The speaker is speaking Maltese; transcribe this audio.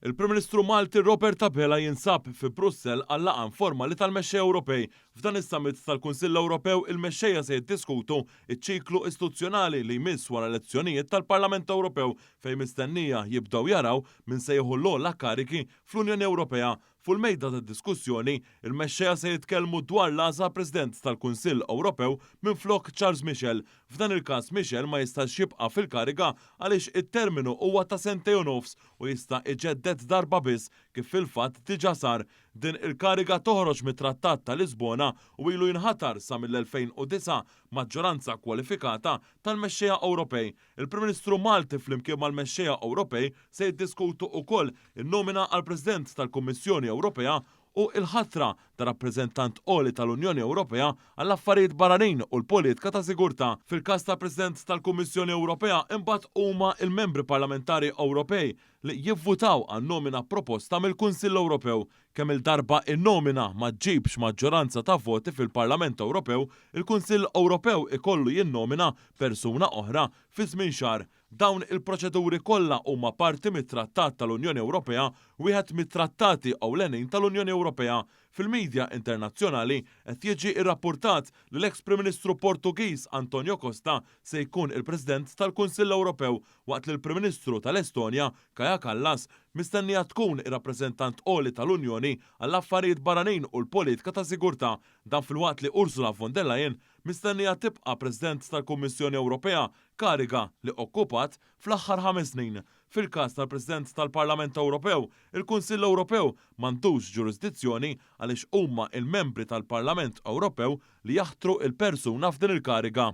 Il-Prim Ministru Malti Robert Abela jinsab fi Brussell għal laqgħa informali tal-Mexxejja Ewropej. F'dan is-summit tal-Kunsill Ewropew il-mexxejja se jiddiskutu ċ-ċiklu istituzzjonali li jmiss wara elezzjonijiet tal-Parlament Ewropew fejn mistennija jibdew jaraw min se jieħu l-ogħla karigi fl-Unjoni Ewropea. Fuq il-mejda tad-diskussjoni, il-mexxejja se jitkellmu dwar l-għażla President tal-Kunsill Ewropew minflok Charles Michel. F'dan il-każ Michel ma jistax jibqa' fil-kariga għaliex it-terminu huwa ta' sentejn u nofs u jista' iġedded darba biss kif fil-fatt diġà sar. Din il-kariga toħroġ mit-Trattat ta' Lisbona u ilu jinħatar sa mill-2009 maġġoranza kwalifikata tal-mexxejja Ewropej. Il-Prim Ministru Malti flimkien mal-mexxejja Ewropej se jiddiskutu wkoll in-nomina għal President tal-Kummissjoni Ewropea u l-ħatra ta' Rappreżentant Għoli tal-Unjoni Ewropea għall-Affarijiet Barranin u l-Politka ta' Sigurtà. Fil-każ ta' President tal-Kummissjoni Ewropea imbagħad huma l-Membri Parlamentari Ewropej li jivvutaw għan-nomina proposta mill-Kunsill Ewropew. Kemm-il darba n-nomina ma ġġibx maġġoranza ta' voti fil-Parlament Ewropew, il-Kunsill Ewropew ikollu jinnomina persuna oħra fi żmien xahar. Dawn il-proċeduri kollha huma parti mit-Trattat tal-Unjoni Ewropea, wieħed mit-trattati ewlenin tal-Unjoni Ewropea. Fil-midja internazzjonali qed jiġi rrappurtat li l-eks Prim Ministru Portugiż Antonio Costa se jkun il-President tal-Kunsill Ewropew waqt li l-Prim Ministru tal-Estonja, Kaja Kallas, mistennija tkun ir-Rappreżentant Għoli tal-Unjoni għall-Affarijiet Barranin u l-Politika ta' Sigurtà. Dan filwaqt li Ursula von der Leyen mistennija tibqa' President tal-Kummissjoni Ewropea, kariga li okkupat fl-aħħar ħames snin. Fil-każ tal-President tal-Parlament Ewropew, il-Kunsill Ewropew m'għandux ġurisdizzjoni għaliex huma l-membri tal-Parlament Ewropew li jaħtru l-persuna f'din il-kariga.